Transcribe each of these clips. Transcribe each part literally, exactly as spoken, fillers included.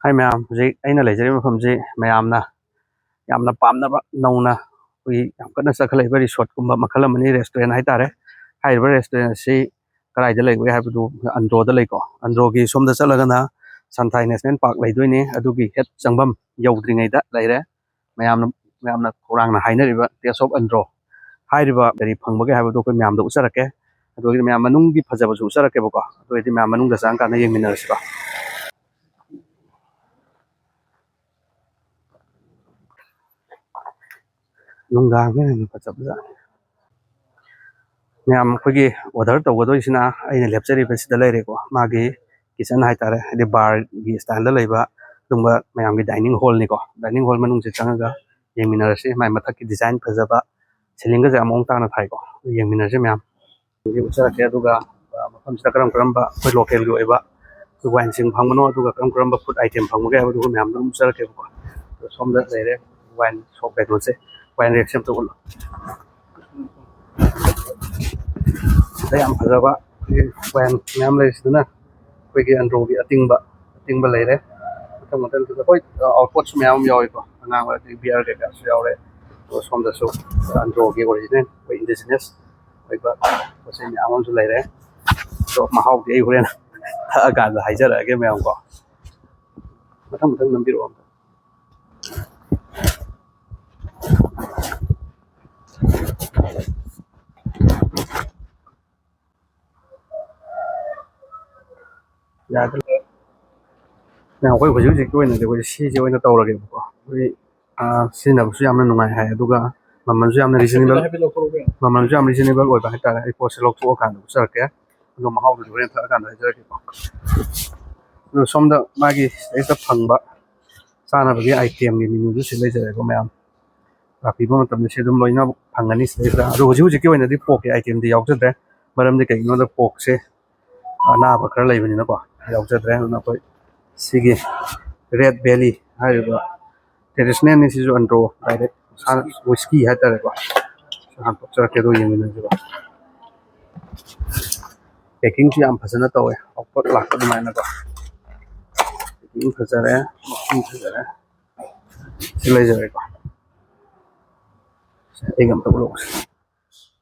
ꯍꯥꯏ ꯃꯌꯥꯝ, ꯍꯧꯖꯤꯛ ꯑꯩꯅ ꯂꯩꯖꯔꯤꯕ ꯃꯐꯝꯁꯤ ꯃꯌꯥꯝꯅ ꯌꯥꯝꯅ ꯄꯥꯝꯅꯕ, ꯅꯧꯅ ꯑꯩꯈꯣꯏꯒꯤ ꯌꯥꯝ ꯀꯟꯅ ꯆꯠꯈꯠꯂꯛꯏꯕ ꯔꯤꯁꯣꯔꯠꯀꯨꯝꯕ ꯃꯈꯜ ꯑꯃꯅꯤ, ꯔꯦꯁꯇꯨꯔꯦꯟ ꯍꯥꯏꯇꯥꯔꯦ꯫ ꯍꯥꯏꯔꯤꯕ ꯔꯦꯁꯇꯨꯔꯦꯟ ꯑꯁꯤ ꯀꯗꯥꯏꯗ ꯂꯩꯕꯒꯦ ꯍꯥꯏꯕꯗꯨ ꯑꯟꯗ꯭ꯔꯣꯗ ꯂꯩꯀꯣ꯫ ꯑꯟꯗ꯭ꯔꯣꯒꯤ ꯁꯣꯝꯗ ꯆꯠꯂꯒꯅ ꯁꯟꯊꯥꯏ ꯅꯦꯁꯅꯦꯜ ꯄꯥꯔꯛ ꯂꯩꯗꯣꯏꯅꯤ, ꯑꯗꯨꯒꯤ ꯍꯦꯛ ꯆꯪꯐꯝ ꯌꯧꯗ꯭ꯔꯤꯉꯩꯗ ꯂꯩꯔꯦ꯫ ꯃꯌꯥꯝꯅ, ꯃꯌꯥꯝꯅ ꯈꯧꯔꯥꯡꯅ ꯍꯥꯏꯅꯔꯤꯕ Taste of Andro ꯍꯥꯏꯔꯤꯕ ꯀꯔꯤ ꯐꯪꯕꯒꯦ ꯍꯥꯏꯕꯗꯨ ꯑꯩꯈꯣꯏ ꯃꯌꯥꯝꯗ ꯎꯠꯆꯔꯛꯀꯦ꯫ ꯑꯗꯨꯒꯤꯗꯤ ꯃꯌꯥꯝ ꯃꯅꯨꯡꯒꯤ ꯐꯖꯕꯁꯨ ꯎꯠꯆꯔꯛꯀꯦꯕꯀꯣ꯫ ꯑꯗꯨ ꯑꯣꯏꯔꯗꯤ ꯃꯌꯥꯝ ꯃꯅꯨꯡꯗ ꯆꯪꯉꯀꯥꯟꯗ ꯌꯦꯡꯃꯤꯟꯅꯔꯁꯤꯀꯣ꯫ ꯅꯨꯡꯗꯥꯡꯗ ꯍꯦꯟꯅ ꯐꯖꯕꯖꯥꯠꯅꯤ꯫ ꯃꯌꯥꯝ ꯑꯩꯈꯣꯏꯒꯤ ꯑꯣꯔꯗꯔ ꯇꯧꯒꯗꯣꯏꯁꯤꯅ ꯑꯩꯅ ꯂꯦꯞꯆꯔꯤꯕꯁꯤꯗ ꯂꯩꯔꯦꯀꯣ꯫ ꯃꯥꯒꯤ ꯀꯤꯠꯆꯟ ꯍꯥꯏꯇꯥꯔꯦ, ꯍꯥꯏꯗꯤ ꯕꯥꯔꯒꯤ ꯁ꯭ꯇꯥꯏꯜꯗ ꯂꯩꯕ ꯑꯗꯨꯒꯨꯝꯕ ꯃꯌꯥꯝꯒꯤ ꯗꯥꯏꯅꯤꯡ ꯍꯣꯜꯅꯤꯀꯣ꯫ ꯗꯥꯏꯅꯤꯡ ꯍꯣꯜ ꯃꯅꯨꯡꯁꯦ ꯆꯪꯉꯒ ꯌꯦꯡꯃꯤꯟꯅꯔꯁꯤ꯫ ꯃꯥꯏ ꯃꯊꯛꯀꯤ ꯗꯤꯖꯥꯏꯟ ꯐꯖꯕ, ꯁꯤꯂꯤꯡꯒꯁꯦ ꯌꯥꯝ ꯃꯑꯣꯡ ꯇꯥꯅ ꯊꯥꯏꯀꯣ꯫ ꯌꯦꯡꯃꯤꯟꯅꯔꯁꯤ ꯃꯌꯥꯝ꯫ ꯍꯧꯖꯤꯛ ꯎꯠꯆꯔꯛꯀꯦ꯫ ꯑꯗꯨꯒ, ꯑ, ꯃꯐꯝꯁꯤꯗ ꯀꯔꯝ ꯀꯔꯝꯕ ꯑꯩꯈꯣꯏ ꯂꯣꯀꯦꯜꯒꯤ ꯑꯣꯏꯕ ꯋꯥꯏꯟꯁꯤꯡ ꯐꯪꯕꯅꯣ, ꯑꯗꯨꯒ ꯀꯔꯝ ꯀꯔꯝꯕ ꯐꯨꯗ ꯑꯥꯏꯇꯦꯝ ꯐꯪꯕꯒꯦ ꯍꯥꯏꯕꯗꯨ ꯑꯩꯈꯣꯏ ꯃꯌꯥꯝꯗ ꯑꯗꯨꯝ ꯎꯠꯆꯔꯛꯀꯦꯕꯀꯣ꯫ ꯑꯗꯣ ꯁꯣꯝꯗ ꯂꯩꯔꯦ ꯋꯥꯏꯟ ꯁꯣꯞ ꯀꯩꯅꯣꯁꯦ, ꯋꯥꯏꯟ ꯔꯦꯛꯁꯦ ꯑꯝꯇ ꯎꯠꯂꯣ꯫ ꯁꯤꯗ ꯌꯥꯝ ꯐꯖꯕ ꯑꯩꯈꯣꯏꯒꯤ ꯋꯥꯏꯟ ꯃꯌꯥꯝ ꯂꯩꯔꯤꯁꯤꯗꯅ ꯑꯩꯈꯣꯏꯒꯤ ꯑꯟꯗ꯭ꯔꯣꯒꯤ ꯑꯇꯤꯡꯕ, ꯑꯇꯤꯡꯕ ꯂꯩꯔꯦ꯫ ꯃꯊꯪ ꯃꯊꯪꯗꯨꯗ ꯍꯣꯏ, ꯑꯥꯎꯠꯄꯣꯠꯁꯨ ꯃꯌꯥꯝ ꯑꯃ ꯌꯥꯎꯏꯀꯣ, ꯑꯉꯥꯡ ꯑꯣꯏꯔꯗꯤ ꯕꯤꯌꯔ ꯀꯩꯀꯥꯁꯨ ꯌꯥꯎꯔꯦ꯫ ꯑꯗꯨꯒ ꯁꯣꯝꯗꯁꯨ ꯑꯟꯗ꯭ꯔꯣꯒꯤ ꯑꯣꯔꯤꯖꯤꯅꯦꯜ ꯑꯩꯈꯣꯏ ꯏꯟꯗꯤꯖꯤꯅꯁ ꯑꯣꯏꯕ ꯄꯣꯠ ꯆꯩ ꯃꯌꯥꯝ ꯑꯃꯁꯨ ꯂꯩꯔꯦ꯫ ꯑꯗꯣ ꯃꯍꯥꯎꯗꯤ ꯑꯩ ꯍꯣꯔꯦꯟ ꯊꯛꯑꯀꯥꯟꯗ ꯍꯥꯏꯖꯔꯛꯑꯒꯦ ꯃꯌꯥꯝꯀꯣ꯫ ꯃꯊꯪ ꯃꯊꯪ ꯅꯝꯕꯤꯔꯛꯑꯣ꯫ ꯌꯥꯗ꯭ꯔꯦ꯫ ꯌꯥꯝ, ꯑꯩꯈꯣꯏ ꯍꯧꯖꯤꯛ ꯍꯧꯖꯤꯛꯀꯤ ꯑꯣꯏꯅꯗꯤ ꯑꯩꯈꯣꯏ ꯁꯤꯁꯦ ꯑꯣꯏꯅ ꯇꯧꯔꯒꯦꯕꯀꯣ꯫ ꯑꯩꯈꯣꯏ, ꯑꯥ, ꯁꯤꯖꯤꯟꯅꯕꯁꯨ ꯌꯥꯝꯅ ꯅꯨꯡꯉꯥꯏ ꯍꯥꯏ, ꯑꯗꯨꯒ ꯃꯃꯜꯁꯨ ꯌꯥꯝꯅ ꯔꯤꯖꯅꯦꯕꯜ, ꯃꯃꯜꯁꯨ ꯌꯥꯝ ꯔꯤꯖꯅꯦꯕꯜ ꯑꯣꯏꯕ ꯍꯥꯏꯇꯥꯔꯦ꯫ ꯑꯩ ꯄꯣꯠꯁꯦ ꯂꯧꯊꯣꯛꯑꯀꯥꯟꯗ ꯎꯠꯆꯔꯛꯀꯦ, ꯑꯗꯣ ꯃꯍꯥꯎꯗꯨꯗꯤ ꯍꯣꯔꯦꯟ ꯊꯛꯑꯀꯥꯟꯗ ꯍꯥꯏꯖꯔꯛꯀꯦꯀꯣ꯫ ꯑꯗꯣ ꯁꯣꯝꯗ ꯃꯥꯒꯤ ꯁꯤꯗꯩꯁꯤꯗ ꯐꯪꯕ ꯆꯥꯅꯕꯒꯤ ꯑꯥꯏꯇꯦꯝꯒꯤ ꯃꯦꯅꯨꯗꯨ ꯁꯤ ꯂꯩꯖꯔꯦꯀꯣ ꯃꯌꯥꯝ꯫ ꯂꯥꯛꯄꯤꯕ ꯃꯇꯝꯗ ꯁꯤ ꯑꯗꯨꯝ ꯂꯣꯏꯅ ꯐꯪꯒꯅꯤ ꯁꯤꯗꯩꯁꯤꯗ꯫ ꯑꯗꯣ ꯍꯧꯖꯤꯛ ꯍꯧꯖꯤꯛꯀꯤ ꯑꯣꯏꯅꯗꯤ ꯄꯣꯔꯛꯀꯤ ꯑꯥꯏꯇꯦꯝꯗꯤ ꯌꯥꯎꯖꯗ꯭ꯔꯦ꯫ ꯃꯔꯝꯗꯤ ꯀꯩꯒꯤꯅꯣꯗ ꯄꯣꯔꯛꯁꯦ ꯑꯅꯥꯕ ꯈꯔ ꯂꯩꯕꯅꯤꯅꯀꯣ, ꯌꯥꯎꯖꯗ꯭ꯔꯦ꯫ ꯑꯗꯨꯅ ꯑꯩꯈꯣꯏ ꯁꯤꯒꯤ ꯔꯦꯠ ꯕꯦꯂꯤ ꯍꯥꯏꯔꯤꯕ ꯇ꯭ꯔꯦꯗꯤꯁꯅꯦꯜꯅꯤ ꯁꯤꯁꯨ, ꯑꯟꯗ꯭ꯔꯣ ꯗꯥꯏꯔꯦꯛ ꯏꯁꯥꯅ ꯋꯤꯁꯀꯤ ꯍꯥꯏꯇꯥꯔꯦꯀꯣ꯫ ꯍꯥꯡꯗꯣꯛꯆꯔꯛꯀꯦ, ꯑꯗꯨ ꯌꯦꯡꯃꯤꯟꯅꯁꯤꯀꯣ꯫ ꯄꯦꯀꯤꯡꯁꯨ ꯌꯥꯝ ꯐꯖꯅ ꯇꯧꯋꯦ, ꯑꯣꯐꯔ ꯂꯥꯛꯄ ꯑꯗꯨꯃꯥꯏꯅꯀꯣ꯫ ꯃꯈꯨꯝ ꯐꯖꯔꯦ, ꯃꯈꯨꯝ ꯐꯖꯔꯦ꯫ ꯁꯤ ꯂꯩꯖꯔꯦꯀꯣ꯫ ꯑꯩꯒ ꯑꯝꯇ ꯎꯠꯂꯛꯎꯁꯦ꯫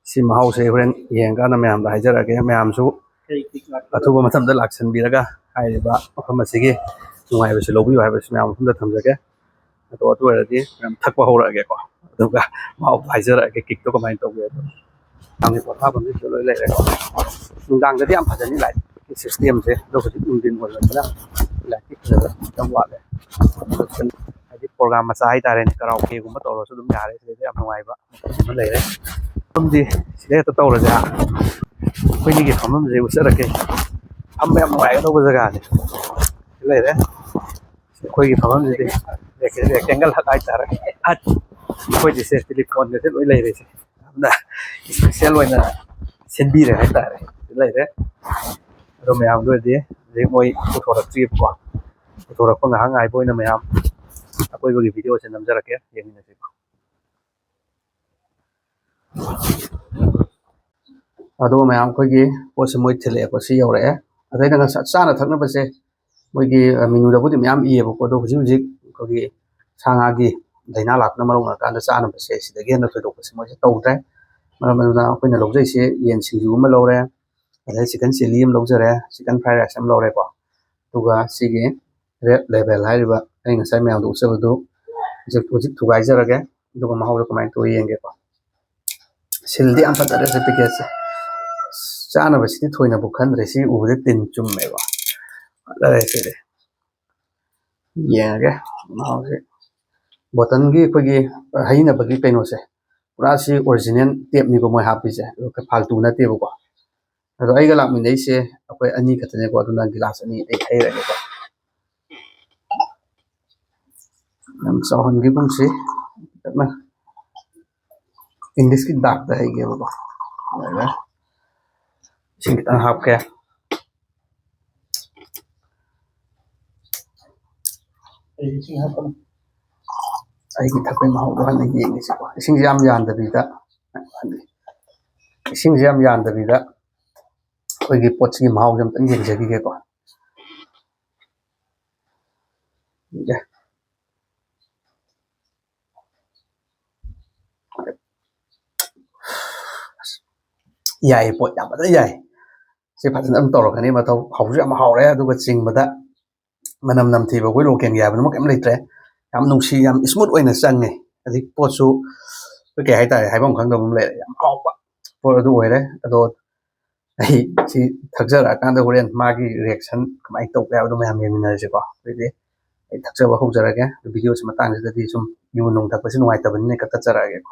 ꯁꯤ ꯃꯍꯥꯎꯁꯦ ꯍꯣꯔꯦꯟ ꯌꯦꯡꯉꯀꯥꯟꯗ ꯃꯌꯥꯝꯗ ꯍꯥꯏꯖꯔꯛꯑꯒꯦ꯫ ꯃꯌꯥꯝꯁꯨ ꯑꯊꯨꯕ ꯃꯇꯝꯗ ꯂꯥꯛꯁꯟꯕꯤꯔꯒ ꯍꯥꯏꯔꯤꯕ ꯃꯐꯝ ꯑꯁꯤꯒꯤ ꯅꯨꯡꯉꯥꯏꯕꯁꯤ ꯂꯧꯕꯤꯌꯨ ꯍꯥꯏꯕꯁꯤ ꯃꯌꯥꯝ ꯃꯐꯝꯗ ꯊꯝꯖꯒꯦ꯫ ꯑꯗꯣ ꯑꯗꯨ ꯑꯣꯏꯔꯗꯤ ꯃꯌꯥꯝ ꯊꯛꯄ ꯍꯧꯔꯛꯑꯒꯦꯀꯣ꯫ ꯑꯗꯨꯒ ꯃꯍꯥꯎ ꯍꯥꯏꯖꯔꯛꯑꯒꯦ, ꯀꯤꯛꯇꯣ ꯀꯃꯥꯏꯅ ꯇꯧꯒꯦ꯫ ꯑꯗꯣ ꯃꯌꯥꯝꯒꯤ ꯄꯣꯊꯥꯐꯝꯁꯤꯁꯨ ꯂꯣꯏ ꯂꯩꯔꯦꯀꯣ꯫ ꯅꯨꯡꯗꯥꯡꯗꯗꯤ ꯌꯥꯝ ꯐꯖꯅꯤ ꯂꯥꯏꯠꯀꯤ ꯁꯤꯁꯇꯦꯝꯁꯦ, ꯑꯗꯣ ꯍꯧꯖꯤꯛ ꯅꯨꯡꯊꯤꯟ ꯑꯣꯏꯕꯅꯤꯅ ꯂꯥꯏꯠꯀꯤ ꯐꯖꯕ ꯈꯤꯇꯪ ꯋꯥꯠꯂꯦ꯫ ꯍꯥꯏꯗꯤ ꯄ꯭ꯔꯣꯒ꯭ꯔꯥꯝ ꯃꯆꯥ ꯍꯥꯏꯇꯥꯔꯦꯅꯦ, ꯀꯔꯥꯎꯀꯦꯒꯨꯝꯕ ꯇꯧꯔꯁꯨ ꯑꯗꯨꯝ ꯌꯥꯔꯦ꯫ ꯁꯤꯗꯩꯗ ꯌꯥꯝ ꯅꯨꯡꯉꯥꯏꯕ ꯑꯃ ꯂꯩꯔꯦ꯫ ꯑꯗꯨꯝꯗꯤ ꯁꯤꯗꯩ ꯍꯦꯛꯇ ꯇꯧꯔꯁꯦ꯫ ꯑꯩꯈꯣꯏꯅꯤꯒꯤ ꯐꯝꯐꯝꯁꯦ ꯎꯠꯆꯔꯛꯀꯦ꯫ ꯐꯝꯕ ꯌꯥꯝ ꯅꯨꯡꯉꯥꯏꯒꯗꯧꯕ ꯖꯒꯥꯅꯤ꯫ ꯁꯤ ꯂꯩꯔꯦ꯫ ꯑꯩꯈꯣꯏꯒꯤ ꯐꯝꯐꯝꯁꯤꯗꯤ rectangle hut ꯍꯥꯏꯇꯥꯔꯦ꯫ Hut꯫ ꯑꯩꯈꯣꯏꯗꯤ ꯁꯦ ꯇꯦꯂꯤꯐꯣꯟꯒꯁꯦ ꯂꯣꯏ ꯂꯩꯔꯦ꯫ ꯁꯦ ꯌꯥꯝꯅ special ꯑꯣꯏꯅ ꯁꯤꯟꯕꯤꯔꯦ ꯍꯥꯏꯇꯥꯔꯦ꯫ ꯁꯤ ꯂꯩꯔꯦ꯫ ꯑꯗꯣ ꯃꯌꯥꯝꯗ ꯑꯣꯏꯔꯗꯤ ꯍꯧꯖꯤꯛ ꯃꯣꯏ ꯄꯨꯊꯣꯔꯛꯇ꯭ꯔꯤꯕꯀꯣ꯫ ꯄꯨꯊꯣꯔꯛꯄ ꯉꯥꯏꯍꯥꯛ ꯉꯥꯏꯕ ꯑꯣꯏꯅ ꯃꯌꯥꯝ ꯑꯀꯣꯏꯕꯒꯤ videoꯁꯦ ꯅꯝꯖꯔꯛꯀꯦ, ꯌꯦꯡꯃꯤꯟꯅꯁꯤꯀꯣ꯫ ꯑꯗꯣ ꯃꯌꯥꯝ ꯑꯩꯈꯣꯏꯒꯤ ꯄꯣꯠꯁꯦ ꯃꯣꯏ ꯊꯤꯜꯂꯛꯑꯦꯀꯣ꯫ ꯁꯤ ꯌꯧꯔꯛꯑꯦ꯫ ꯑꯗꯩꯗ ꯉꯁꯥꯏ ꯆꯥꯅ ꯊꯛꯅꯕꯁꯦ ꯃꯣꯏꯒꯤ, ꯑ, menuꯗꯕꯨꯗꯤ ꯃꯌꯥꯝ ꯏꯌꯦꯕꯀꯣ꯫ ꯑꯗꯣ ꯍꯧꯖꯤꯛ ꯍꯧꯖꯤꯛ ꯑꯩꯈꯣꯏꯒꯤ ꯁꯥ ꯉꯥꯒꯤ ꯂꯥꯏꯅꯥ ꯂꯥꯛꯄꯅ ꯃꯔꯝ ꯑꯣꯏꯔꯀꯥꯟꯗ ꯆꯥꯅꯕꯁꯦ ꯁꯤꯗꯒꯤ ꯍꯦꯟꯅ ꯊꯣꯏꯗꯣꯛꯄꯁꯦ ꯃꯣꯏꯁꯦ ꯇꯧꯗ꯭ꯔꯦ꯫ ꯃꯔꯝ ꯑꯗꯨꯅ ꯑꯩꯈꯣꯏꯅ ꯂꯧꯖꯩꯁꯦ ꯌꯦꯟ ꯁꯤꯡꯖꯨ ꯑꯃ ꯂꯧꯔꯦ, ꯑꯗꯩ chicken chilli ꯑꯃ ꯂꯧꯖꯔꯦ, chicken fried rice ꯑꯃ ꯂꯧꯔꯦꯀꯣ꯫ ꯑꯗꯨꯒ ꯁꯤꯒꯤ Red Label ꯍꯥꯏꯔꯤꯕ ꯑꯩ ꯉꯁꯥꯏ ꯃꯌꯥꯝꯗ ꯎꯠꯆꯕꯗꯨ ꯍꯧꯖꯤꯛ, ꯍꯧꯖꯤꯛ ꯊꯨꯒꯥꯏꯖꯔꯒꯦ꯫ ꯑꯗꯨꯒ ꯃꯍꯥꯎꯗꯣ ꯀꯃꯥꯏꯅ ꯇꯧꯏ ꯌꯦꯡꯒꯦꯀꯣ꯫ ꯁꯤꯜꯗꯤ ꯌꯥꯝ ꯐꯖꯔꯦ ꯁꯤ packetꯁꯦ꯫ ꯆꯥꯅꯕꯁꯤꯗꯤ ꯊꯣꯏꯅꯕꯨ ꯈꯟꯗ꯭ꯔꯦ, ꯁꯤ ꯎꯕꯗ ꯇꯤꯟ ꯆꯨꯝꯃꯦꯕ꯫ ꯐꯖꯔꯦ ꯁꯤꯗꯤ꯫ ꯌꯦꯡꯉꯒꯦ ꯃꯍꯥꯎꯁꯦ꯫ Bottleꯒꯤ ꯑꯩꯈꯣꯏꯒꯤ ꯍꯩꯅꯕꯒꯤ ꯀꯩꯅꯣꯁꯦ, ꯄꯨꯔꯥ ꯁꯤ original tapeꯅꯤꯀꯣ ꯃꯣꯏ ꯍꯥꯞꯄꯤꯁꯦ, ꯑꯗꯨꯒ ꯐꯥꯜꯇꯨ ꯅꯠꯇꯦꯕꯀꯣ꯫ ꯑꯗꯣ ꯑꯩꯒ ꯂꯥꯛꯃꯤꯟꯅꯩꯁꯦ ꯑꯩꯈꯣꯏ ꯑꯅꯤ ꯈꯛꯇꯅꯦꯀꯣ, ꯑꯗꯨꯅ glass ꯑꯅꯤ ꯑꯩ ꯍꯩꯔꯒꯦꯀꯣ꯫ ꯌꯥꯝ ꯆꯥꯎꯍꯟꯈꯤꯒꯨꯝꯁꯤ꯫ ꯇꯞꯅ Englishꯀꯤ darkꯇ ꯍꯩꯒꯦꯕꯀꯣ꯫ ꯑꯗꯨꯒ ꯏꯁꯤꯡ ꯈꯤꯇꯪ ꯍꯥꯞꯀꯦ꯫ ꯑꯩ ꯏꯁꯤꯡ ꯍꯥꯞꯄꯅꯤ꯫ ꯑꯩꯒꯤ ꯊꯛꯄꯒꯤ ꯃꯍꯥꯎꯗꯣ ꯍꯥꯟꯅ ꯌꯦꯡꯒꯦꯁꯦꯀꯣ꯫ ꯏꯁꯤꯡꯁꯦ ꯌꯥꯝ ꯌꯥꯟꯗꯕꯤꯗ, ꯏꯁꯤꯡꯁꯦ ꯌꯥꯝ ꯌꯥꯟꯗꯕꯤꯗ ꯑꯩꯈꯣꯏꯒꯤ ꯄꯣꯠꯁꯤꯒꯤ ꯃꯍꯥꯎꯁꯦ ꯑꯝꯇꯪ ꯌꯦꯡꯖꯈꯤꯒꯦꯀꯣ꯫ ꯌꯥꯏ꯫ ꯌꯥꯏꯌꯦ, ꯄꯣꯠ ꯌꯥꯝ ꯐꯖꯅ ꯌꯥꯏ꯫ ꯁꯤ ꯐꯖꯅ ꯑꯗꯨꯝ ꯇꯧꯔꯛꯀꯅꯤ ꯃꯊꯧ꯫ ꯍꯥꯎꯁꯨ ꯌꯥꯝ ꯍꯥꯎꯔꯦ, ꯑꯗꯨꯒ ꯆꯤꯡꯕꯗ ꯃꯅꯝ ꯅꯝꯊꯤꯕ ꯑꯩꯈꯣꯏ ꯂꯣꯀꯦꯜꯒꯤ ꯍꯥꯏꯕꯗꯨꯃ ꯀꯩꯝ ꯂꯩꯇ꯭ꯔꯦ꯫ ꯌꯥꯝ ꯅꯨꯡꯁꯤ, ꯌꯥꯝ ꯁ꯭ꯃꯨꯠ ꯑꯣꯏꯅ ꯆꯪꯉꯦ꯫ ꯑꯗꯩ ꯄꯣꯠꯁꯨ ꯑꯩꯈꯣꯏ ꯀꯩ ꯍꯥꯏꯇꯥꯔꯦ, ꯍꯥꯏꯐꯝ ꯈꯪꯗꯕ ꯑꯃ ꯂꯩꯔꯦ꯫ ꯌꯥꯝ ꯍꯥꯎꯕ ꯄꯣꯠ ꯑꯗꯨ ꯑꯣꯏꯔꯦ꯫ ꯑꯗꯣ ꯑꯩ ꯁꯤ ꯊꯛꯆꯔꯛꯑꯀꯥꯟꯗ ꯍꯣꯔꯦꯟ ꯃꯥꯒꯤ ꯔꯤꯌꯦꯛꯁꯟ ꯀꯃꯥꯏꯅ ꯇꯧꯒꯦ ꯍꯥꯏꯕꯗꯣ ꯃꯌꯥꯝ ꯌꯦꯡꯃꯤꯟꯅꯔꯁꯤꯀꯣ꯫ ꯑꯗꯨꯗꯤ ꯑꯩ ꯊꯛꯆꯕ ꯍꯧꯖꯔꯒꯦ꯫ ꯚꯤꯗꯤꯑꯣꯁꯤ ꯃꯇꯥꯡꯁꯤꯗꯗꯤ ꯁꯨꯝ ꯌꯨ ꯅꯨꯡ ꯊꯛꯄꯁꯤ ꯅꯨꯡꯉꯥꯏꯇꯕꯅꯤꯅ ꯀꯛꯊꯠꯆꯔꯛꯑꯒꯦꯀꯣ꯫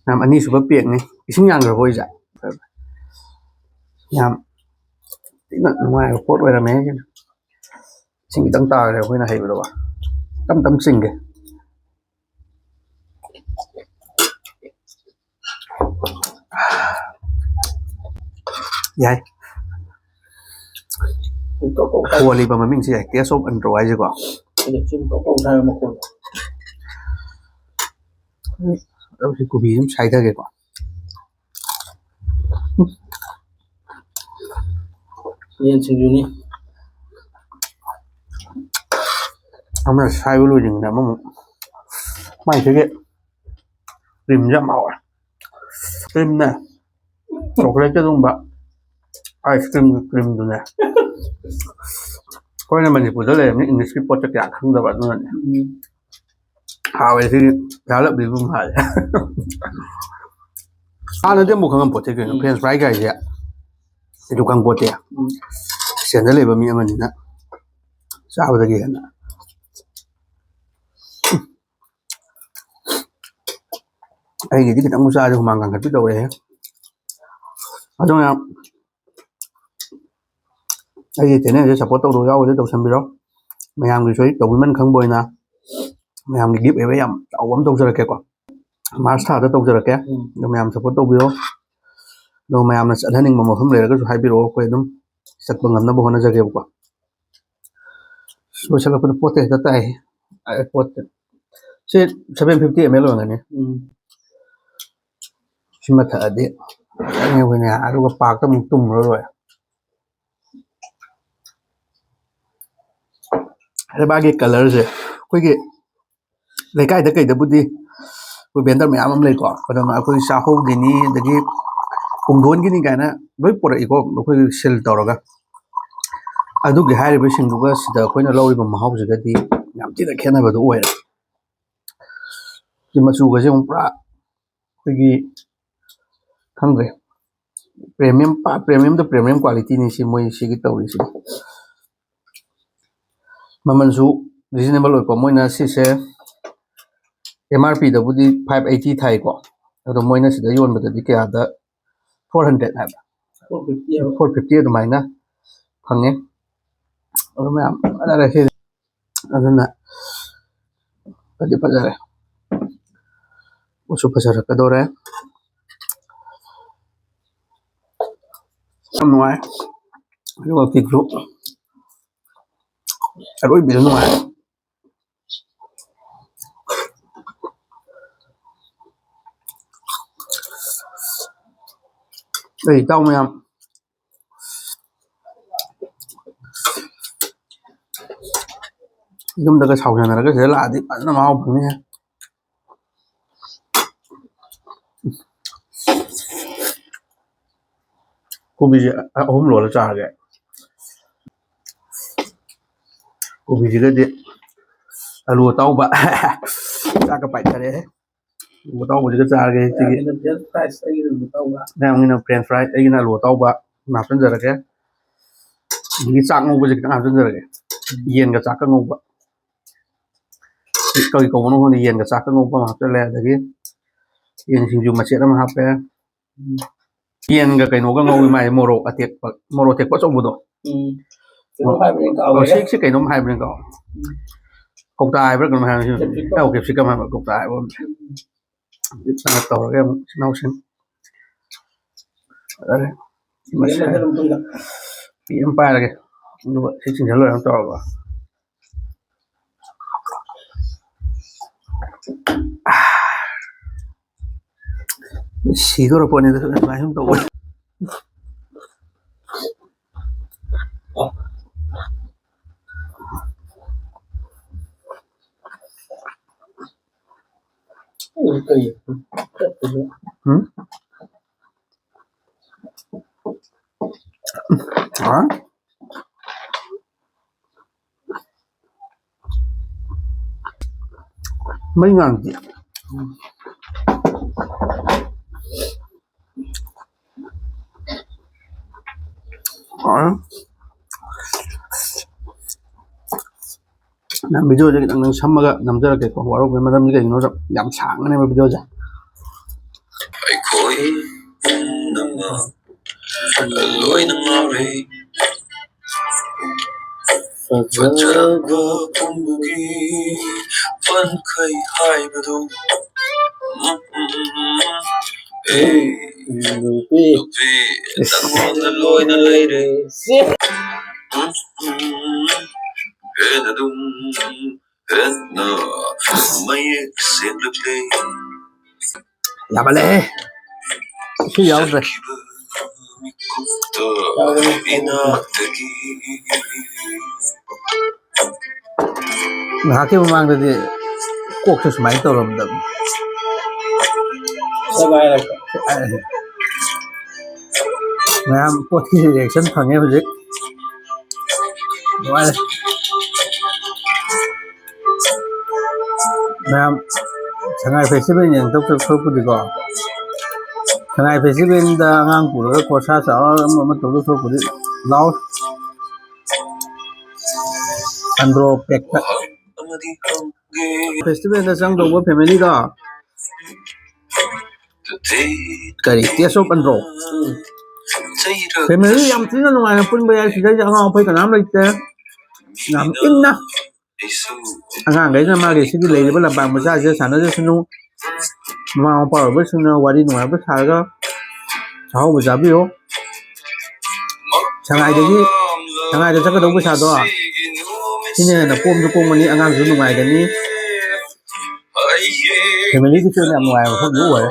ꯌꯥꯝ ꯑꯅꯤꯁꯨꯕ ꯄꯦꯛꯅꯤ꯫ ꯏꯁꯤꯡ ꯌꯥꯟꯈ꯭ꯔꯕꯣ ꯑꯩꯁꯦ? ꯌꯥꯝ ꯊꯤꯅ ꯅꯨꯡꯉꯥꯏꯕ ꯄꯣꯠ ꯑꯣꯏꯔꯝꯃꯦ꯫ ꯏꯁꯤꯡ ꯈꯤꯇꯪ ꯇꯥꯈ꯭ꯔꯦ ꯑꯩꯈꯣꯏꯅ ꯍꯩꯕꯗꯀꯣ꯫ ꯇꯞ ꯇꯞ ꯆꯤꯡꯒꯦ꯫ ꯌꯥꯏ꯫ ꯊꯣꯜꯂꯤꯕ ꯃꯃꯤꯡꯁꯦ ꯌꯥꯏ, Taste of Andro ꯍꯥꯏꯁꯦꯀꯣ꯫ ꯑꯗꯨ ꯁꯤ ꯀꯣꯕꯤ ꯑꯗꯨꯝ ꯁꯥꯏꯊꯒꯦꯀꯣ꯫ ꯌꯦꯟ ꯁꯤꯡꯖꯨꯅꯤ꯫ ꯑꯃꯅ ꯁꯥꯏꯕ ꯂꯣꯏꯗ꯭ꯔꯤꯉꯩꯗ ꯑꯃꯃꯨꯛ ꯃꯥꯏꯁꯤꯒꯤ ꯀ꯭ꯔꯤꯝꯁꯦ ꯌꯥꯝ ꯍꯥꯎꯋꯦ꯫ ꯀ꯭ꯔꯤꯝꯅꯦ, ꯆꯣꯀ꯭ꯂꯦꯠꯀ ꯑꯗꯨꯒꯨꯝꯕ ꯑꯥꯏꯁ ꯀ꯭ꯔꯤꯝꯒꯤ ꯀ꯭ꯔꯤꯝꯗꯨꯅꯦ꯫ ꯑꯩꯈꯣꯏꯅ ꯃꯅꯤꯄꯨꯔꯗ ꯂꯩꯔꯕꯅꯤꯅ ꯏꯪꯂꯤꯁꯀꯤ ꯄꯣꯠꯁꯦ ꯀꯌꯥ ꯈꯪꯗꯕ, ꯑꯗꯨꯅꯅꯦ꯫ ꯎꯝ꯫ ꯍꯥꯎꯋꯦ ꯁꯤꯗꯤ, ꯄꯩꯁꯥ ꯂꯞꯂꯤꯕꯨ ꯍꯥꯏꯔꯦ꯫ ꯍꯥꯟꯅꯗꯤ ꯑꯃꯨꯛ ꯈꯪꯉꯝꯄꯣꯠꯇꯦ ꯀꯩꯅꯣ, ꯎꯝ꯫ French fry ꯀꯥꯏꯁꯦ ꯑꯩꯁꯨ ꯈꯪꯄꯣꯠꯇꯦ꯫ ꯎꯝ꯫ ꯁꯦꯟꯗ ꯂꯩꯕ ꯃꯤ ꯑꯃꯅꯤꯅ ꯆꯥꯕꯗꯒꯤ ꯍꯦꯟꯅ꯫ ꯑꯩꯒꯤꯗꯤ ꯈꯤꯇꯪ ꯆꯥꯔꯗꯤ ꯍꯨꯃꯥꯡ ꯀꯥꯡꯈꯠꯄꯤ ꯇꯧꯔꯦꯍꯦ꯫ ꯑꯗꯣ ꯃꯌꯥꯝ ꯑꯩꯒꯤ channelꯁꯦ support ꯇꯧꯗꯕ ꯌꯥꯎꯔꯒꯗꯤ ꯇꯧꯁꯟꯕꯤꯔꯣ꯫ ꯃꯌꯥꯝꯒꯤꯁꯨ ꯑꯩ ꯇꯧꯕꯤꯃꯟ ꯈꯪꯕ ꯑꯣꯏꯅ ꯃꯌꯥꯝꯒꯤ giveaway ꯌꯥꯝ ꯆꯥꯎꯕ ꯑꯃ ꯇꯧꯖꯔꯛꯀꯦꯀꯣ꯫ March ꯊꯥꯗ ꯇꯧꯖꯔꯛꯀꯦ꯫ ꯎꯝ꯫ ꯑꯗꯣ ꯃꯌꯥꯝ support ꯇꯧꯕꯤꯔꯣ꯫ ꯑꯗꯣ ꯃꯌꯥꯝꯅ ꯆꯠꯍꯟꯅꯤꯡꯕ ꯃꯐꯝ ꯂꯩꯔꯒꯁꯨ ꯍꯥꯏꯕꯤꯔꯛꯑꯣ, ꯑꯩꯈꯣꯏ ꯑꯗꯨꯝ ꯆꯠꯄ ꯉꯝꯅꯕ ꯍꯣꯠꯅꯖꯒꯦꯕꯀꯣ꯫ ꯂꯣꯏꯁꯤꯜꯂꯛꯄꯗ ꯄꯣꯠꯇ ꯍꯦꯛꯇ ꯇꯥꯏ꯫ ꯑꯦ, ꯄꯣꯠꯇ꯫ ꯁꯤ seven fifty ml ꯑꯣꯏꯔꯝꯒꯅꯤ꯫ ꯎꯝ꯫ ꯁꯤꯃ ꯊꯛꯑꯗꯤ ꯐꯖꯅꯤ ꯑꯩꯈꯣꯏꯅꯦ꯫ ꯑꯗꯨꯒ parkꯇ ꯑꯃꯨꯛ ꯇꯨꯝꯃꯨꯔ ꯂꯣꯏꯔꯦ꯫ ꯑꯗ ꯃꯥꯒꯤ ꯀꯂꯔꯁꯦ ꯑꯩꯈꯣꯏꯒꯤ ꯂꯩꯀꯥꯏꯗ ꯀꯩꯗꯕꯨꯗꯤ ꯑꯩꯈꯣꯏ ꯚꯦꯟꯗꯔ ꯃꯌꯥꯝ ꯑꯃ ꯂꯩꯀꯣ, ꯑꯗꯨꯅ ꯑꯩꯈꯣꯏ ꯆꯥꯛꯍꯧꯒꯤꯅꯤ, ꯑꯗꯒꯤ ꯄꯨꯡꯗꯣꯟꯒꯤꯅꯤ ꯀꯥꯏꯅ ꯂꯣꯏ ꯄꯨꯔꯛꯏꯀꯣ, ꯑꯩꯈꯣꯏꯒꯤ ꯁꯤꯜ ꯇꯧꯔꯒ꯫ ꯑꯗꯨꯒꯤ ꯍꯥꯏꯔꯤꯕꯁꯤꯡꯗꯨꯒ ꯁꯤꯗ ꯑꯩꯈꯣꯏꯅ ꯂꯧꯔꯤꯕ ꯃꯍꯥꯎꯁꯤꯒꯗꯤ ꯌꯥꯝ ꯊꯤꯅ ꯈꯦꯠꯅꯕꯗꯨ ꯑꯣꯏꯔꯦ꯫ ꯁꯤ ꯃꯆꯨꯒꯁꯦ ꯑꯃꯨꯛ ꯄꯨꯔꯥ ꯑꯩꯈꯣꯏꯒꯤ, ꯈꯪꯗ꯭ꯔꯦ, ꯄ꯭ꯔꯤꯃꯤꯌꯝ, ꯄ꯭ꯔꯤꯃꯤꯌꯝꯗ ꯄ꯭ꯔꯤꯃꯤꯌꯝ ꯀ꯭ꯋꯥꯂꯤꯇꯤꯅꯤ ꯁꯤ ꯃꯣꯏ ꯁꯤꯒꯤ ꯇꯧꯔꯤꯁꯦ꯫ ꯃꯃꯜꯁꯨ ꯔꯤꯖꯅꯦꯕꯜ ꯑꯣꯏꯀꯣ, ꯃꯣꯏꯅ ꯁꯤꯁꯦ ꯑꯦꯝ ꯑꯥꯔ ꯄꯤꯗꯕꯨꯗꯤ ꯐꯥꯏꯚ ꯑꯩꯠꯇꯤ ꯊꯥꯏꯀꯣ, ꯑꯗꯣ ꯃꯣꯏꯅ ꯁꯤꯗ ꯌꯣꯟꯕꯗꯗꯤ ꯀꯌꯥꯗ, ꯐꯣꯔ ꯍꯟꯗ꯭ꯔꯦꯠ ꯍꯥꯏꯕ, ꯐꯣꯔ ꯐꯤꯐꯇꯤ ꯑꯗꯨꯃꯥꯏꯅ ꯐꯪꯉꯦ꯫ ꯑꯗꯨ ꯃꯌꯥꯝ ꯐꯖꯔꯦ ꯁꯤꯗꯤ꯫ ꯑꯗꯨꯅ ꯐꯗꯤ ꯐꯖꯔꯦ꯫ ꯎꯁꯨ ꯐꯖꯔꯛꯀꯗꯧꯔꯦ꯫ ꯌꯥꯝ ꯅꯨꯡꯉꯥꯏ꯫ ꯑꯗꯨꯒ ꯀꯤꯛꯁꯨ ꯑꯔꯣꯏꯕꯤꯗ ꯅꯨꯡꯉꯥꯏ꯫ ꯑꯩ ꯏꯇꯥꯎ ꯃꯌꯥꯝ, ꯌꯨꯝꯗꯒ ꯁꯥꯎꯖꯅꯔꯒ ꯁꯤꯗ ꯂꯥꯛꯑꯗꯤ ꯐꯖꯅ ꯃꯍꯥꯎ ꯐꯪꯅꯤꯍꯦ꯫ ꯀꯣꯕꯤꯁꯦ ꯑꯍꯨꯝ ꯂꯣꯜꯂ ꯆꯥꯔꯒꯦ꯫ ꯀꯣꯕꯤꯁꯤꯒꯗꯤ ꯑꯂꯨ ꯑꯇꯥꯎꯕ꯫ ꯆꯥꯛꯀ ꯄꯥꯏꯊꯔꯦ꯫ ꯑꯂꯨ ꯑꯇꯥꯎꯕꯁꯤꯒ ꯆꯥꯔꯒꯦ ꯁꯤꯒꯤ꯫ ꯃꯌꯥꯝꯒꯤꯅ French fries, ꯑꯩꯒꯤꯅ ꯑꯂꯨ ꯑꯇꯥꯎꯕ꯫ ꯃꯌꯥꯝꯒꯤꯅ French fries, ꯑꯩꯒꯤꯅ ꯑꯂꯨ ꯑꯇꯥꯎꯕ ꯑꯃ ꯍꯥꯞꯆꯤꯟꯖꯔꯒꯦ꯫ ꯑꯗꯒꯤ ꯆꯥꯛ ꯉꯧꯕꯁꯦ ꯈꯤꯇꯪ ꯍꯥꯞꯆꯤꯟꯖꯔꯒꯦ꯫ ꯌꯦꯟꯒ ꯆꯥꯛꯀ ꯉꯧꯕ꯫ ꯀꯔꯤ ꯀꯧꯕꯅꯣ ꯈꯪꯗꯦ, ꯌꯦꯟꯒ ꯆꯥꯛꯀ ꯉꯧꯕ ꯑꯃ ꯍꯥꯞꯆꯤꯜꯂꯦ꯫ ꯑꯗꯒꯤ ꯌꯦꯟ ꯁꯤꯡꯖꯨ ꯃꯆꯦꯠ ꯑꯃ ꯍꯥꯞꯄꯦ꯫ ꯌꯦꯟꯒ ꯀꯩꯅꯣꯒ ꯉꯧꯏ ꯃꯥꯏ, ꯃꯣꯔꯣꯛ ꯑꯇꯦꯛꯄ, ꯃꯣꯔꯣꯛ ꯑꯇꯦꯛꯄ ꯑꯆꯧꯕꯗꯣ꯫ ꯎꯝ꯫ ꯀꯩꯅꯣꯝ ꯍꯥꯏꯕꯅꯤ, ꯑꯣ, ꯀꯥꯎꯔꯦ꯫ ꯁꯤ, ꯁꯤ ꯀꯩꯅꯣꯝ ꯍꯥꯏꯕꯅꯤ, ꯀꯥꯎ꯫ ꯎꯝ꯫ ꯀꯧꯇꯥ ꯍꯥꯏꯕ꯭ꯔꯥ ꯀꯩꯅꯣꯝ ꯍꯥꯏꯕꯅꯤ꯫ Capsicum꯫ ꯑꯧ, capsicum ꯍꯥꯏꯕ, ꯀꯧꯇꯥ ꯍꯥꯏꯕ꯫ ꯎꯝ꯫ ꯆꯥꯛ ꯇꯧꯔꯒꯦ ꯑꯃꯨꯛ, ꯏꯆꯤꯟ ꯏꯅꯥꯎꯁꯤꯡ꯫ ꯐꯖꯔꯦ꯫ ꯁꯤ ꯃꯁꯦ ꯄꯤ ꯑꯃ ꯄꯥꯏꯔꯒꯦ꯫ ꯑꯗꯨꯒ ꯁꯤ ꯆꯤꯡꯁꯤꯜ ꯂꯣꯏꯔꯒ ꯇꯧꯔꯒ꯫ ꯁꯤꯗꯣꯔ ꯄꯣꯠꯅꯤꯗ, ꯑꯗꯨꯃꯥꯏꯅ ꯁꯨꯝ ꯇꯧꯕ꯫ ꯎꯝ? ꯑ? ꯃꯩ ꯉꯥꯡꯗꯦ꯫ ꯑ? ꯅꯪ ꯚꯤꯗꯤꯑꯣꯁꯦ ꯈꯤꯇꯪ ꯅꯪ ꯁꯝꯃꯒ ꯅꯝꯖꯔꯛꯀꯦꯀꯣ꯫ ꯋꯥꯔꯧꯕꯒꯤ ꯃꯔꯝꯗꯤ ꯀꯩꯒꯤꯅꯣꯗ ꯌꯥꯝ ꯁꯥꯡꯉꯅꯦꯕ ꯚꯤꯗꯤꯑꯣꯁꯦ꯫ ꯑꯩꯈꯣꯏ ꯄꯨꯝꯅꯃꯛ ꯂꯣꯏꯅ ꯉꯥꯎꯔꯦ꯫ ꯐꯖꯕ ꯄꯨꯝꯕꯒꯤ ꯄꯟꯈꯩ ꯍꯥꯏꯕꯗꯨ꯫ ꯑꯦ, ꯅꯨꯄꯤ꯫ ꯅꯨꯄꯤ, ꯅꯪꯉꯣꯟꯗ ꯂꯣꯏꯅ ꯂꯩꯔꯦ꯫ ꯍꯦꯟꯅ ꯑꯗꯨꯝ ꯍꯦꯟꯅ ꯃꯌꯦꯛ ꯁꯦꯡꯂꯛꯂꯦ꯫ ꯌꯥꯝꯃꯜꯂꯦꯍꯦ꯫ ꯁꯤ ꯌꯥꯎꯗ꯭ꯔꯦ꯫ ꯆꯠꯈꯤꯕ ꯃꯤꯀꯨꯞꯇ ꯏꯅꯥꯛꯇꯒꯤ꯫ ꯉꯥꯏꯍꯥꯛꯀꯤ ꯃꯃꯥꯡꯗꯗꯤ ꯀꯣꯛꯁꯦ ꯁꯨꯃꯥꯏꯅ ꯇꯧꯔꯝꯗꯕꯅꯤ꯫ ꯃꯌꯥꯝ ꯄꯣꯠꯀꯤ reaction ꯐꯪꯉꯦ ꯍꯧꯖꯤꯛ꯫ ꯅꯨꯡꯉꯥꯏꯔꯦ꯫ ꯃꯌꯥꯝ ꯁꯉꯥꯏ festival ꯌꯦꯡꯊꯣꯛꯇꯧ ꯁꯔꯨꯛꯄꯨꯗꯤꯀꯣ, ꯁꯉꯥꯏ festivalꯗ ꯑꯉꯥꯡ ꯄꯨꯔꯒ ꯈꯣꯔꯁꯥ ꯆꯥꯎꯔ ꯑꯃ ꯑꯃ ꯇꯧꯗꯧ ꯁꯔꯨꯛꯄꯨꯗꯤ ꯂꯥꯛꯑꯣ꯫ ꯑꯟꯗ꯭ꯔꯣ ꯄꯦꯛꯇ꯫ Festivalꯗ ꯆꯪꯗꯧꯕ familyꯗꯣ ꯀꯔꯤ, Taste of ꯑꯟꯗ꯭ꯔꯣ? Family ꯌꯥꯝ ꯊꯤꯅ ꯅꯨꯡꯉꯥꯏꯅ ꯄꯨꯟꯕ ꯌꯥꯏ꯫ ꯁꯤꯗꯩꯗ ꯑꯉꯥꯎ ꯑꯐꯩ ꯀꯅꯥꯝ ꯂꯩꯇꯦ꯫ ꯌꯥꯝ ꯏꯪꯅ꯫ ꯑꯉꯥꯡꯈꯩꯅ ꯃꯥꯒꯤ ꯁꯤꯒꯤ ꯂꯩꯔꯤꯕ ꯂꯝꯄꯥꯛ ꯃꯆꯥꯁꯤꯗ ꯁꯥꯟꯅꯖꯁꯅꯨ꯫ ꯃꯃꯥ ꯃꯄꯥ ꯑꯣꯏꯕꯁꯤꯡꯅ ꯋꯥꯔꯤ ꯅꯨꯡꯉꯥꯏꯕ ꯁꯥꯔꯒ ꯑꯍꯥꯎꯕ ꯆꯥꯕꯤꯌꯨ꯫ ꯁꯉꯥꯏꯗꯒꯤ, ꯁꯉꯥꯏꯗ ꯆꯠꯀꯗꯧꯕ ꯄꯩꯁꯥꯗꯣ ꯁꯤꯅ ꯍꯦꯟꯅ ꯀꯣꯝꯁꯨ ꯀꯣꯝꯒꯅꯤ, ꯑꯉꯥꯡꯁꯨ ꯅꯨꯡꯉꯥꯏꯒꯅꯤ꯫ Familyꯒꯤꯁꯨ ꯌꯥꯝ ꯅꯨꯡꯉꯥꯏꯕ ꯃꯐꯝꯗꯤ ꯑꯣꯏꯔꯦ꯫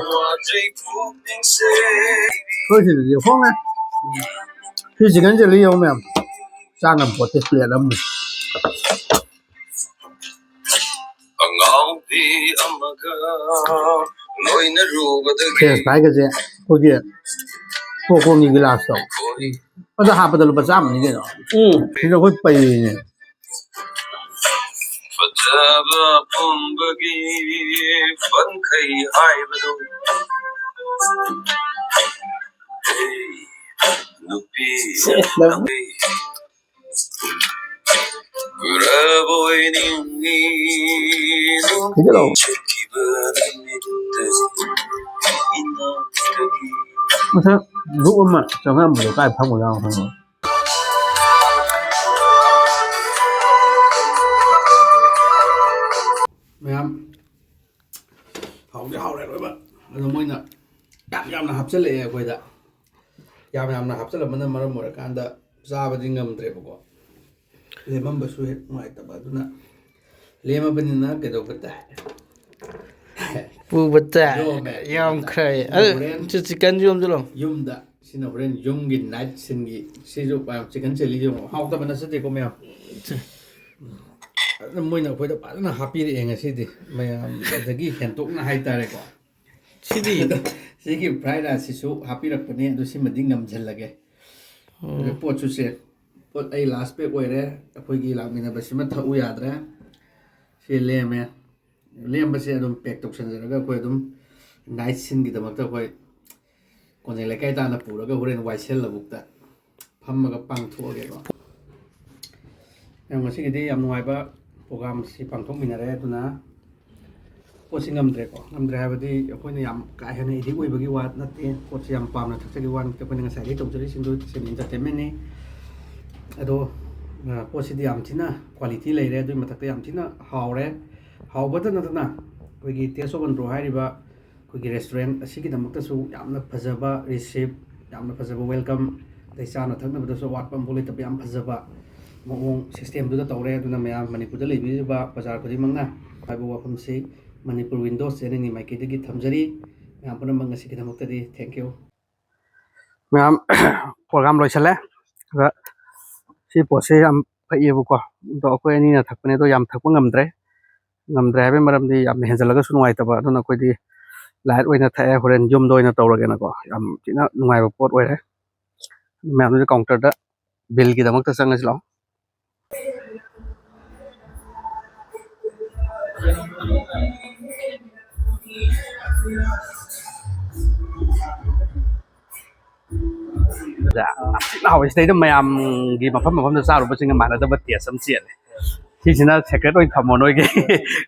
ꯑꯩꯈꯣꯏ ꯁꯤꯗꯗꯤ ꯍꯣꯡꯉꯦ꯫ ꯁꯤ chicken chilli ꯌꯦꯡꯉꯨ ꯃꯌꯥꯝ꯫ ꯆꯥ ꯉꯝꯄꯣꯠꯇꯦ plate ꯑꯃꯅꯤ꯫ ꯑꯃꯒ ꯂꯣꯏꯅꯔꯨꯕꯗꯒꯤ ꯐ꯭ꯔꯦꯟꯁ ꯐ꯭ꯔꯥꯏꯒꯁꯦ ꯑꯩꯈꯣꯏꯒꯤ ꯀꯣꯀꯣꯟꯒꯤ ꯒꯤꯂꯥꯁꯇꯣ, ꯑꯗꯣ ꯍꯥꯞꯄꯗ ꯂꯨꯄꯥ ꯆꯥꯝꯃꯅꯤ ꯀꯩꯅꯣ꯫ ꯎꯝ꯫ ꯁꯤꯗ ꯑꯩꯈꯣꯏ ꯄꯩꯔꯤꯅꯦ꯫ ꯐꯖꯕ ꯄꯨꯝꯕꯒꯤ ꯄꯟꯈꯩ ꯍꯥꯏꯕꯗꯨ ꯅꯨꯄꯤ ꯁꯦ, ꯅꯪ ꯅꯨꯄꯤ ꯀꯨꯔꯕ ꯑꯣꯏꯅꯤꯡꯉꯤ꯫ ꯍꯤꯖꯤꯜꯂꯛꯑꯣ꯫ ꯆꯠꯈꯤꯕ ꯅꯨꯃꯤꯠꯇ ꯏꯅꯥꯛꯇꯒꯤ ꯃꯊꯛ ꯙꯨꯞ ꯑꯃ ꯆꯪꯉꯝꯕꯗꯣ ꯀꯥꯏ ꯐꯪꯉꯖꯥꯠꯅꯣ ꯈꯪꯗꯦ꯫ ꯃꯌꯥꯝ ꯍꯥꯎꯗꯤ ꯍꯥꯎꯔꯦ ꯂꯣꯏꯅꯃꯛ꯫ ꯑꯗꯣ ꯃꯣꯏꯅ ꯌꯥꯝ ꯌꯥꯝꯅ ꯍꯥꯞꯆꯤꯜꯂꯛꯑꯦ ꯑꯩꯈꯣꯏꯗ꯫ ꯌꯥꯝ ꯌꯥꯝꯅ ꯍꯥꯞꯆꯤꯜꯂꯛꯄꯅ ꯃꯔꯝ ꯑꯣꯏꯔꯀꯥꯟꯗ ꯆꯥꯕꯗꯤ ꯉꯝꯗ꯭ꯔꯦꯕꯀꯣ꯫ ꯂꯦꯝꯃꯝꯕꯁꯨ ꯍꯦꯛ ꯅꯨꯡꯉꯥꯏꯇꯕ꯫ ꯑꯗꯨꯅ ꯂꯦꯝꯃꯕꯅꯤꯅ ꯀꯩꯗꯧꯕ ꯇꯥꯏ? ꯄꯨꯕ ꯇꯥꯏ꯫ ꯌꯣꯝꯃꯦ꯫ ꯌꯥꯝꯈ꯭ꯔꯦ꯫ ꯁꯤꯅ ꯑꯗꯨ ꯍꯣꯔꯦꯟ ꯆꯤ-, ꯆꯤꯛꯀꯟꯁꯨ ꯌꯣꯝꯁꯤꯜꯂꯣ꯫ ꯌꯨꯝꯗ꯫ ꯁꯤꯅ ꯍꯣꯔꯦꯟ ꯌꯨꯝꯒꯤ ꯅꯥꯏꯠ ꯁꯤꯟꯒꯤ꯫ ꯁꯤꯁꯨ ꯃꯌꯥꯝ ꯆꯤꯛꯀꯟ ꯆꯤꯂꯤꯁꯨ ꯌꯦꯡꯉꯣ꯫ ꯍꯥꯎꯇꯕ ꯅꯠꯆꯗꯦꯀꯣ ꯃꯌꯥꯝ꯫ ꯆ- ꯑꯗꯨ ꯃꯣꯏꯅ ꯑꯩꯈꯣꯏꯗ ꯐꯖꯅ ꯍꯥꯞꯄꯤꯔꯛꯑꯦ ꯉꯁꯤꯗꯤ꯫ ꯃꯌꯥꯝ ꯑꯗꯒꯤ ꯍꯦꯟꯇꯣꯛꯅ ꯍꯥꯏꯇꯥꯔꯦꯀꯣ꯫ ꯁꯤꯗꯤ ꯑꯗꯣ ꯁꯤꯒꯤ ꯐ꯭ꯔꯥꯏ ꯔꯥꯏꯁꯁꯤꯁꯨ ꯍꯥꯞꯄꯤꯔꯛꯄꯅꯦ, ꯑꯗꯣ ꯁꯤꯃꯗꯤ ꯉꯝꯁꯤꯜꯂꯒꯦ꯫ ꯑꯗꯣ ꯎꯝ꯫ ꯄꯣꯠꯁꯨ ꯁꯦ, ꯄꯣꯠ ꯑꯩ ꯂꯥꯁ ꯄꯦꯛ ꯑꯣꯏꯔꯦ꯫ ꯑꯩꯈꯣꯏꯒꯤ ꯂꯥꯛꯃꯤꯟꯅꯕꯁꯤꯃ ꯊꯛꯎ ꯌꯥꯗ꯭ꯔꯦ꯫ ꯁꯤ ꯂꯦꯝꯃꯦ꯫ ꯂꯦꯝꯕꯁꯦ ꯑꯗꯨꯝ ꯄꯦꯛ ꯇꯧꯁꯟꯖꯔꯒ ꯑꯩꯈꯣꯏ ꯑꯗꯨꯝ ꯅꯥꯏꯠ ꯁꯤꯟꯒꯤꯗꯃꯛꯇ ꯑꯩꯈꯣꯏ ꯀꯣꯟꯖꯩ ꯂꯩꯀꯥꯏ ꯇꯥꯟꯅ ꯄꯨꯔꯒ ꯍꯣꯔꯦꯟ ꯋꯥꯏ ꯁꯤ ꯑꯦꯜ ꯂꯧꯕꯨꯛꯇ ꯐꯝꯃꯒ ꯄꯥꯡꯊꯣꯛꯑꯒꯦꯀꯣ꯫ ꯌꯥꯝ, ꯉꯁꯤꯒꯤꯗꯤ ꯌꯥꯝ ꯅꯨꯡꯉꯥꯏꯕ ꯄ꯭ꯔꯣꯒꯥꯝꯁꯤ ꯄꯥꯡꯊꯣꯛꯃꯤꯟꯅꯔꯦ꯫ ꯑꯗꯨꯅ ꯄꯣꯠꯁꯤ ꯉꯝꯗ꯭ꯔꯦꯀꯣ꯫ ꯉꯝꯗ꯭ꯔꯦ ꯍꯥꯏꯕꯗꯤ ꯑꯩꯈꯣꯏꯅ ꯌꯥꯝ ꯀꯥ ꯍꯦꯟꯅ ꯑꯦꯗꯤꯛ ꯑꯣꯏꯕꯒꯤ ꯋꯥ ꯅꯠꯇꯦ꯫ ꯄꯣꯠꯁꯤ ꯌꯥꯝ ꯄꯥꯝꯅ ꯊꯛꯆꯈꯤꯕ ꯋꯥ ꯅꯠꯇꯦ꯫ ꯑꯩꯈꯣꯏꯅ ꯉꯁꯥꯏꯗꯒꯤ ꯇꯧꯖꯔꯤꯁꯤꯡꯗꯨ ꯁꯦꯝ entertainment ꯅꯤ꯫ ꯑꯗꯣ, ꯑ, ꯄꯣꯠꯁꯤꯗꯤ ꯌꯥꯝ ꯊꯤꯅ quality ꯂꯩꯔꯦ꯫ ꯑꯗꯨꯒꯤ ꯃꯊꯛꯇ ꯌꯥꯝ ꯊꯤꯅ ꯍꯥꯎꯔꯦ꯫ ꯍꯥꯎꯕꯇ ꯅꯠꯇꯅ ꯑꯩꯈꯣꯏꯒꯤ Taste of Andro ꯍꯥꯏꯔꯤꯕ ꯑꯩꯈꯣꯏꯒꯤ restaurant ꯑꯁꯤꯒꯤꯗꯃꯛꯇꯁꯨ ꯌꯥꯝꯅ ꯐꯖꯕ receipt, ꯌꯥꯝꯅ ꯐꯖꯕ welcome, ꯑꯗꯩ ꯆꯥꯅ ꯊꯛꯅꯕꯗꯁꯨ ꯑꯋꯥꯠꯄ ꯑꯃꯐꯥꯎ ꯂꯩꯇꯕ ꯌꯥꯝ ꯐꯖꯕ ꯃꯑꯣꯡ system ꯗꯨꯗ ꯇꯧꯔꯦ꯫ ꯑꯗꯨꯅ ꯃꯌꯥꯝ ꯃꯅꯤꯄꯨꯔꯗ ꯂꯩꯕꯤꯔꯤꯕ ꯄ꯭ꯔꯖꯥ ꯈꯨꯗꯤꯡꯃꯛꯅ ꯍꯥꯏꯕ ꯋꯥꯐꯝꯁꯤ ꯃꯅꯤꯄꯨꯔ Windows channel ꯒꯤ ꯃꯥꯏꯀꯩꯗꯒꯤ ꯊꯝꯖꯔꯤ꯫ ꯃꯌꯥꯝ ꯄꯨꯝꯅꯃꯛ ꯉꯁꯤꯒꯤꯗꯃꯛꯇꯗꯤ thank you꯫ ꯃꯌꯥꯝ program ꯂꯣꯏꯁꯜꯂꯦ꯫ ꯑꯗ ꯁꯤ ꯄꯣꯠꯁꯦ ꯌꯥꯝ ꯐꯩꯌꯦꯕꯀꯣ꯫ ꯑꯗꯣ ꯑꯩꯈꯣꯏ ꯑꯅꯤꯅ ꯊꯛꯄꯅꯦ, ꯑꯗꯣ ꯌꯥꯝ ꯊꯛꯄ ꯉꯝꯗ꯭ꯔꯦ꯫ ꯉꯝꯗ꯭ꯔꯦ ꯍꯥꯏꯕꯒꯤ ꯃꯔꯝꯗꯤ ꯌꯥꯝꯅ ꯍꯦꯟꯖꯜꯂꯒꯁꯨ ꯅꯨꯡꯉꯥꯏꯇꯕ, ꯑꯗꯨꯅ ꯑꯩꯈꯣꯏꯗꯤ ꯂꯥꯏꯠ ꯑꯣꯏꯅ ꯊꯛꯑꯦ꯫ ꯍꯣꯔꯦꯟ ꯌꯨꯝꯗ ꯑꯣꯏꯅ ꯇꯧꯔꯒꯦꯅꯀꯣ꯫ ꯌꯥꯝ ꯊꯤꯅ ꯅꯨꯡꯉꯥꯏꯕ ꯄꯣꯠ ꯑꯣꯏꯔꯦ꯫ ꯃꯌꯥꯝꯗꯨꯁꯨ ꯀꯥꯎꯟꯇꯔꯗ ꯕꯤꯜꯒꯤꯗꯃꯛꯇ ꯆꯪꯉꯁꯤ ꯂꯥꯛꯑꯣ꯫ ꯌꯥꯝ ꯊꯤꯅ ꯍꯥꯎꯋꯦ꯫ ꯁꯤꯗꯩꯗ ꯃꯌꯥꯝꯒꯤ ꯃꯐꯝ ꯃꯐꯝꯗ ꯆꯥꯔꯨꯕꯁꯤꯡꯒ ꯃꯥꯟꯅꯗꯕ ꯇꯦꯁ ꯑꯃ ꯆꯦꯜꯂꯦ꯫ ꯁꯤꯁꯤꯅ ꯁꯦꯀ꯭ꯔꯦꯠ ꯑꯣꯏꯅ ꯊꯝꯃꯣ, ꯅꯣꯏꯒꯤ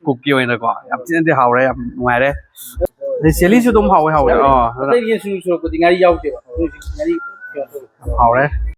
ꯀꯨꯛꯀꯤ ꯑꯣꯏꯅꯀꯣ꯫ ꯌꯥꯝ ꯊꯤꯅꯗꯤ ꯍꯥꯎꯔꯦ, ꯌꯥꯝ ꯅꯨꯡꯉꯥꯏꯔꯦ꯫ ꯑꯗꯩ ꯆꯦꯂꯤꯁꯨ ꯑꯗꯨꯝ ꯍꯥꯎꯋꯦ, ꯍꯥꯎꯋꯦ꯫ ꯑꯥ, ꯑꯗꯨꯅ ꯑꯇꯩꯒꯤ ꯁꯨꯔꯛꯄꯗꯤ ꯉꯥꯔꯤ ꯌꯥꯎꯗꯦꯕ꯫ ꯃꯣꯏꯁꯤ ꯉꯥꯔꯤ ꯀꯩꯅꯣ ꯇꯧꯋꯦ꯫ ꯌꯥꯝ ꯍꯥꯎꯔꯦ꯫